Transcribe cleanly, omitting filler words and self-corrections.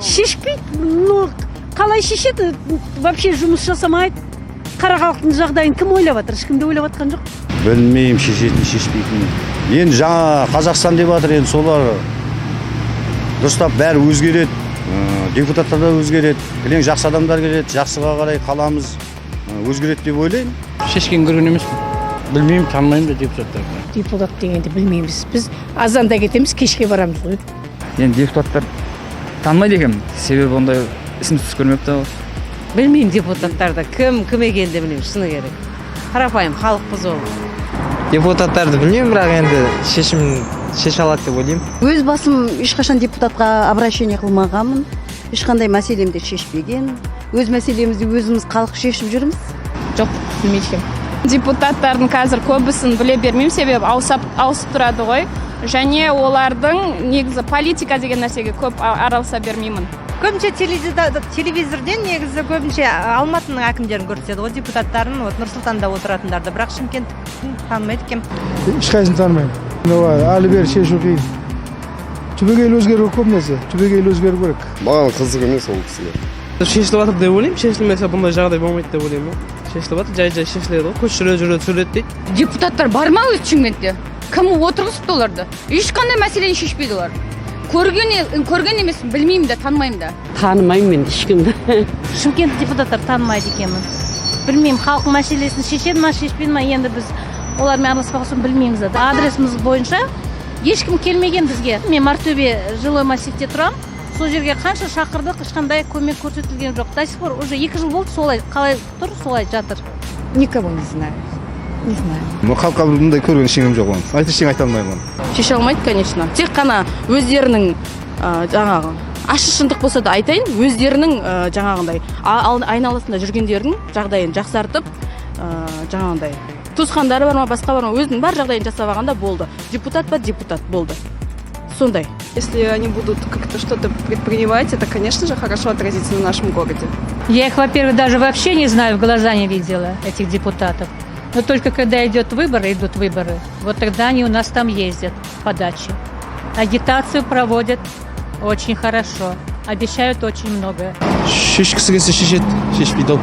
Шешпейді. Ну, қалай шешеді? Вообще жұмыс жасамайды. Қара халықтың жағдайын кім ойлап жатыр? Ешкім де ойлап жатқан жоқ. Білмеймін шешетін, шешпейтінін. Енді жаңа Қазақстан деп жатыр, енді солар дұрыстап бәрі өзгереді. Депутаттар да өзгереді, кілең жақсы адамдар келеді, жақсыға қарай қаламыз өзгереді деп ойлаймын. Шешкен көрген емеспін, білмеймін, танымаймын да депутаттарды. Депутат дегенді білмейміз. Біз азанда кетеміз, кешке барамыз ғой. Енді депутаттар танымайды екенмін, себебі ондай ісім түс көрмепті. Білмеймін депутаттарды, кім кім екенін де білмеймін, шыны керек. Қарапайым халықпыз ол. Депутаттарды білмеймін, бірақ енді шешім шеше алады деп ойлаймын. Өз басым ешқашан депутатқа обращение қылмағанмын, ешқандай мәселемді шешпеген. Өз мәселемізді өзіміз, халық, шешіп жүрміз. Жоқ, білмейді екенмін. Депутаттардың қазір көбісін біле бермеймін, себебі ауысып тұрады ғой. Және олардың негізі политика деген нәрсеге көп араласа бермеймін. Көбінше телевизорден негізі көбінше Алматының әкімдерін көрсетеді ғой, депутаттарын, вот Нұр Сұлтанда отыратындарды, бірақ Шымкенттікін танымайды екенмін. Ешқайсысын танымаймын. Әлі бері шешу қиын, түбегейлі өзгеру керек, көп нәрсе түбегейлі өзгеру керек. Маған қызық емес ол кісілер. Шешіліп жатыр деп ойлаймын. Шешілмесе, бұндай жағдай болмайды деп ойлаймын ғой. Шешіліп жатыр, жай жай шешіледі ғой, көш жүре жүре түсіріледі дейді. Депутаттар бар ма өзі Шымкентте? Кім отырғызыпты оларды? Ешқандай мәселені шешпейді олар. Көрген емеспін, білмеймін де, танымаймын да. Танымаймын мен ешкімді. Шымкент депутаттар танымайды екенмін. Білмеймін, халықтың мәселесін шешеді ма, шешпейді ма, енді біз олармен араласпаған соң білмейміз да. Адресіміз бойынша ешкім келмеген бізге. Мен Мартөбе жилой массивте тұрамын. Сол жерге қанша шақырдық, ешқандай көмек көрсетілген жоқ. До сих пор уже 2 жыл болды, солай қалай тұр, солай жатыр. Никого не знаю, не знаю. Халыққа бұндай көрген ештеңем жоқ, оны айтып ештеңе айта алмаймын оны. Шеше алмайды, конечно. Тек қана өздерінің жаңағы, ащы шындық болса да айтайын, өздерінің жаңағындай айналасында жүргендердің жағдайын жақсартып, жаңағындай туысқандары бар ма, басқа бар ма, өзінің бар жағдайын жасап алғанда болды. Депутат па, депутат болды, сондай. Если они будут как-то что-то предпринимать, это, конечно же, хорошо отразится на нашем городе. Я их, во-первых, даже вообще не знаю, в глаза не видела этих депутатов. Но только когда идет выборы, идут выборы, вот тогда они у нас там ездят по даче. Агитацию проводят очень хорошо, обещают очень многое. Шешкісі келсе, шешеді, шешпейді ол.